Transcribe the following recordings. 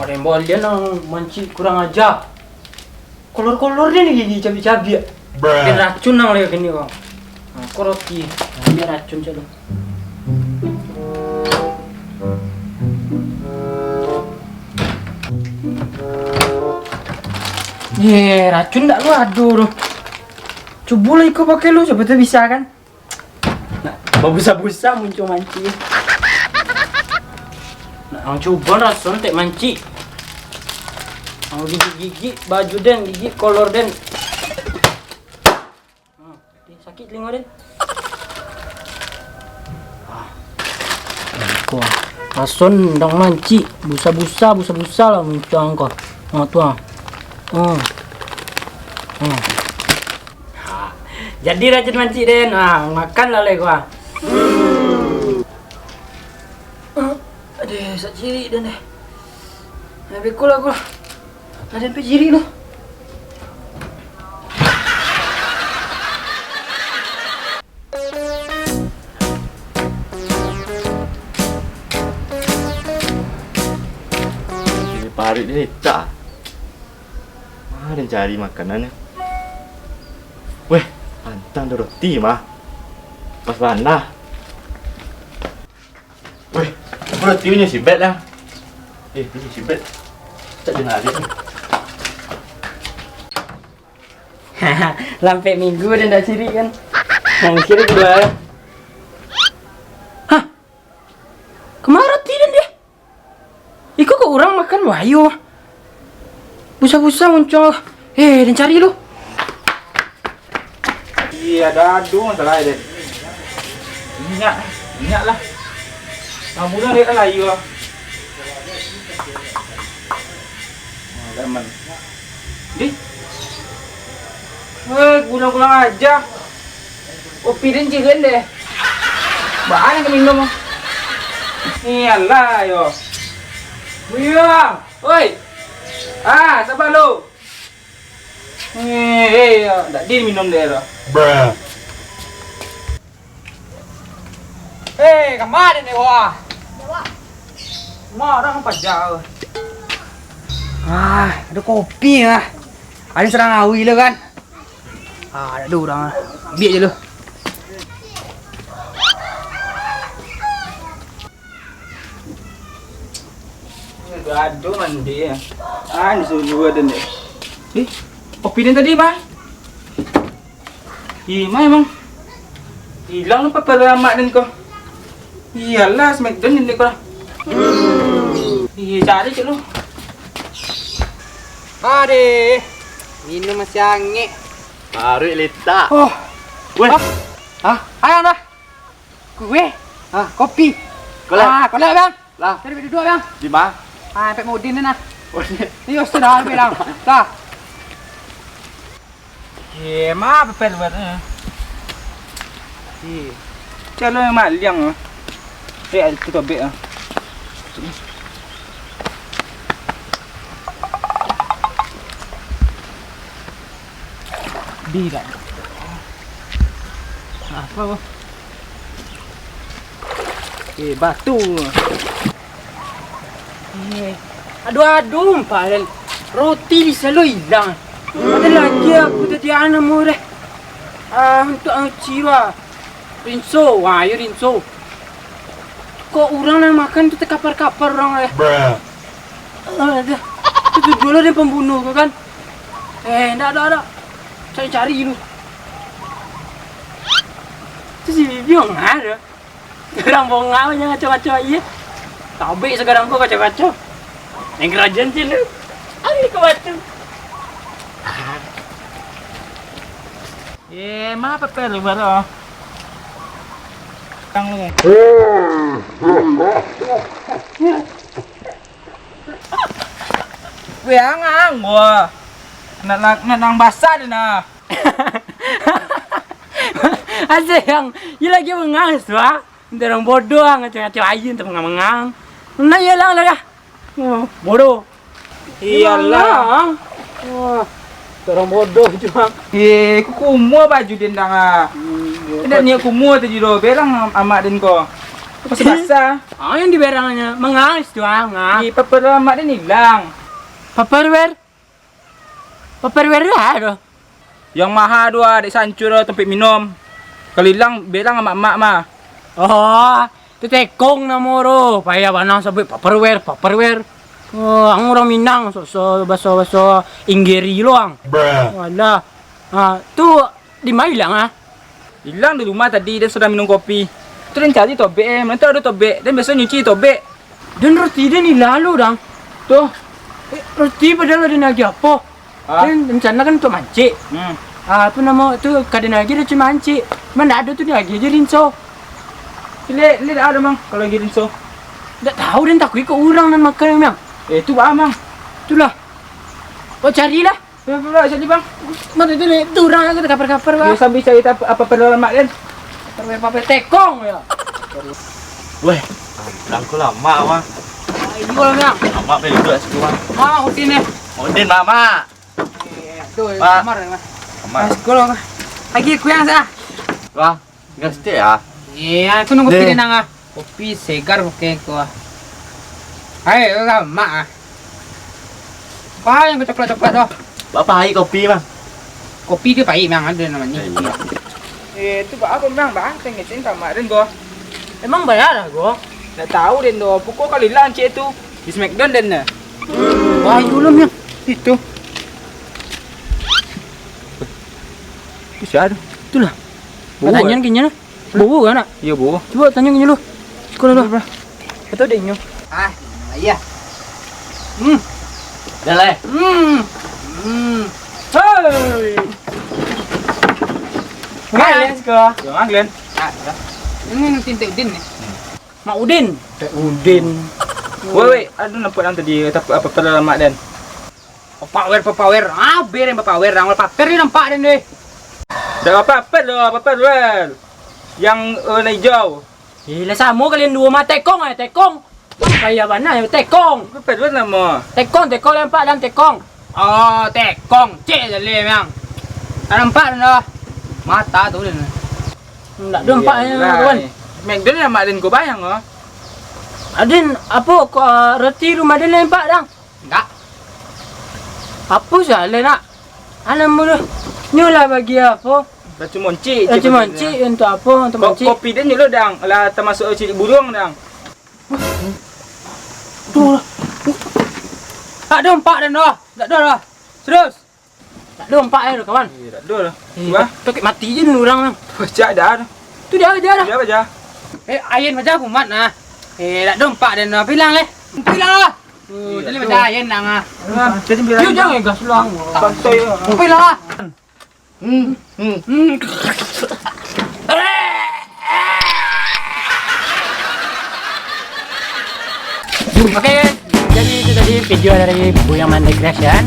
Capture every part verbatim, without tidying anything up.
Tembok lian nang mancik kurang aja. Kolor-kolor den gigi cabiak-cabiak. Bruh. Den racun nang lewat kini ko. Nah, ko roti. Nah, den racun cak tu. Ye, racun ndak lu ado tu. Cubolah iko pakai lu, siapa tahu bisa kan? Nak babusa-busa muncuang mancik. Nak ang cubo raso tek mancik. Ang gigik-gigik baju den, gigik kolor den. Hmm, sakik telingo den. Ah. Ko. Raso den mancik, busa-busa, busa-busa lah muncuang ko. Ah, tu ah. Hmm. Hmm. Ha, jadi racun mancik den. Ha, makan lah lai ko, ha. Aduh, sak cirik den deh. Nah, beko lah ko. Aden pe cirik tu. Paruik ni lecak. Ma den cari makanannyo? Weh, pantang ado roti mah. Pas bana. Weh, roti punyo si Bet lah. Eh, punyo si Bet. Cak den adik ni. Lah ampek minggu den ndak cirik kan. Nah, kiro dua. Hah? Kama roti den deh? Iko kok urang makan bayo. Busa-busa muncuang. Eh, den cari lu. Iya, ado, ado masalah den. Minyak, minyak lah. Nah, bulan dek lah, iyo. Nah, lemon. Di. Weh, kurang-kurang aja. Kopi den ciren deh. Baa nan ka minum. Iyalah, yo. Buyuang. Oi. Ah, saba lu. Eh, eh, yo. Ndak di minum deh, lo. Bruh. Eh, kama den deh, wah. Ma urang paja. Ah, ado kopi ah. Ado surang awi lo kan. Ah, dak ado urang ah. Ambiak se lu. Ado mandi ah. Ah, disuruah den deh. Eh, kopi den tadi, Bang? Ih, ma emang. Ilang apa pada amak den ko? Iyalah, smackdown den ko lah. Iya, cari cek lu. Adeh, minum masih angek. Paruik letak. Oh. Weh. Hah? Hah? Ayang dah. Kue? Ah, kopi. Kolek. Ah, kolek, Bang. Lah. Cari duduak, Bang. Di ma? Ah, ampek Modin ni nah. Modin. Iyo, sudah, Bang. Lah. Ye, ma pepel buat eh. Ye. Calo yang maliang ah. Eh, itu tobek ah. Di dak. Apa, Bang? Eh, batu. Eh, aduh, aduh, umpalan. Roti bisa lo ilang. Ado lagi aku tadi anak mau deh. Ah, untuk ang ciwa. Rinso, wah, yo rinso. Kok urang nan makan tu takapar-kapar urang eh. Bruh. Ah, dah. Tu, tu dulu dia pembunuh tu kan. Eh, ndak, ndak, ndak. Cari-cari dulu. Tu si Bibiong ada. Urang bongau je ngaco-ngaco aia. Tabek sagadang ko kaco-kaco. Nang karajan je lu. Ari ka batu. Eh, ma pepel lu baru? Tang lu. Weh, angang, wah. Nak, nak, nak nang basah dia nah. Asal yang, you lagi mengas, wah. Entah orang bodoh, ngaco-ngaco ayu, entah mengang-mengang. Nah, iyalah, lah, dah. Oh, bodoh. Iyalah. Wah, orang bodoh, Juang. Eh, ku kumua baju den dang, ah. Hmm, iya. Tidak niat kumua tadi doh, belang am-, amak den ko. Basah-basah. Ah, yang di berangnya mangais tu, ah, ngah. Di paper lamak den ilang. Paperware? Paperware tu ah tu. Yang maha tu ah, dek sancur tampek minum. Kalau ilang, bilang amak-amak mah. Oh, tu tekong namo tu. Payah bana sabuik paperware, paperware. Oh, ang urang Minang, so, so, baso, baso Inggeri lo ang. Walah. Ha, tu di ma ilang ah? Ilang di rumah tadi, den sadang minum kopi. Tu den cari tobek, eh. Mano tu ado tobek? Den biaso nyuci tobek. Den roti den ilang lo, dang. Tu. Eh, roti padahal den agiah apo? Ah. Den rencana kan untuak mancik. Hmm. Ah, apo namo tu, ka den agiah roti mancik. Cuman ndak ado tu, den agiah se rinso. Lek, lek ndak ado, Mang, kalau agiah rinso. Ndak tahu, den takuik kok urang nan makan, Mang. Eh, tu baa, Mang? Itulah. Kau carilah. Yo, yo, yo, jadi, Bang. Mano tu, Lek? Tu urang tu kapar-kapar, Bang. Yo, sambil cari tap-, apa perlu lamak, kan? Perlu apa, tekong, yo. Weh, urang ko lamak, Bang. Ah, iyo lah, Bang. Lamak, Bang, duduak situ, Bang. Mak, Udin, eh. Udin, Mak, Mak. Eh, tu, Mak. Kamar, Mak. Kamar. Ah, sekolah, Mak. Lagi kuyang, sah. Bang. Gas teh ah. Iya, aku nunggu Deh. Pilih nang ah. Kopi segar pakai ko ah. Hai, lamak ah. Apa yang coklat-coklat tu? Bapak hai kopi, Bang. Kopi tu pahit, Bang, ada namanya. Iya. Eh, tu baa ko, Bang? Bang, tengecen kamarin ko. Emang bayar lah ko? Ndak tahu den do. Pokok kali lah cek tu. Di Smackdown den nah. Wah, itu lah, Bang. Itu. Itu siapa tu? Itulah. Bawa. Tanyo kan inyo lah. Bawa kan, nak? Iyo, bawa. Cubo tanyo kan inyo lu. Sekolah lu. Apa tu, Denyo? Ah, iya. Hmm. Dah lah. Hmm. Hmm. Hei. Hai, let's go. Yo, Mang Glenn. Ah, iya. Ini nanti Udin nih. Mak Udin. Tek Udin. Woi, woi, aduh, nampak dalam tadi, tapi apa pada lamak, Den? Papawer, papawer. Ah, beren papawer. Awal paper ni nampak, Den, deh. Dah apa-apa lo, apa-apa lo. Yang warna hijau. Eh, lah samo kalian dua mah, tekong ai, tekong. Payah bana yo, tekong. Apa tu nama? Tekong, tekong, lampak dan tekong. Oh, tekong. Cek je le, Bang. Tak nampak dah. Mata tu, Den. Ndak ada nampak ni, kawan. Mek Den, mak Den ko bayang ko. Aden, apo ko, ah, roti rumah Den lampak, dang? Ndak. Apo salah nak? Alam bodoh. Nyo lah bagi apo? Lah cuma encik, Lah cuma encik, untuk apo? Untuk Ko-, encik. Kopi Den dulu, dang. Lah termasuk cilik burung, dang. Tu lah. Tak ada nampak, Den, dah. Tak ada dah. Terus. Tak ada nampak, eh, kawan. Eh, tak ada lah. Eh, Wah. Pakai mati je dulu orang, Bang. Pajak dah. Tu dia, dia dah. Dia apa, Jah? Eh, ayen macam kumat nah. Eh, tak ada nampak, Den, dah. Bilang, eh. Bilang lah. Oh, jadi macam ayen nang ah. Jadi bilang. Dia jangan gas ulang. Santai. Bilang lah. Hmm, hmm, hmm. Oke, jadi itu tadi video dari Buyang Mandai Creation.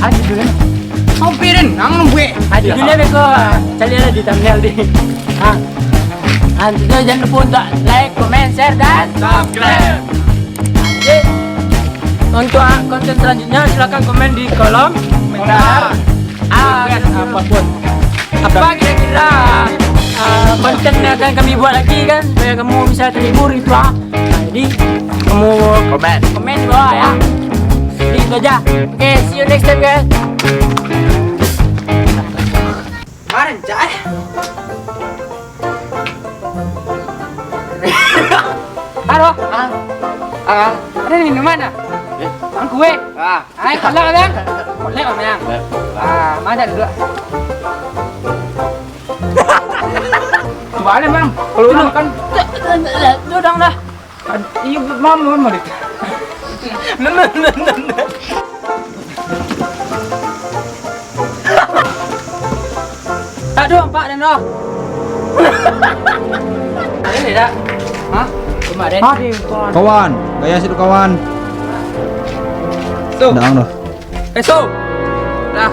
Ah, judulnya? Sampai, Den, nang buek. Ah, judulnya beko, ah, cari lah di thumbnail di. Ah. Ah, itu jangan lupa untuk like, comment, share, dan subscribe. Oke. Untuk, ah, konten selanjutnya, silakan komen di kolom komentar. Ah, request apapun. Apa kira-kira, ah, konten yang akan kami buat lagi kan, supaya kamu bisa terhibur gitu, ah. Nah, jadi kamu komen. Komen di bawah ya. Jadi itu aja. Oke, see you next time, guys. Kemarin, Cak, eh. Halo. Ah. Ah. Ada minuman, ah? Eh. Ang kue. Ah. Ai, kolak, Bang. Kolak, Bang. Ah, mana dulu? Balik, Bang. Kalau orang makan. Dudang dah. Kan, iyo, Bang, Bang, Bang. Tak ada nampak, Den, doh. Ada ni, tak? Hah? Cuma, Den. Ada, kawan. Kawan, gaya situ, kawan. Tu. Dah, dah. Eh, so. Dah.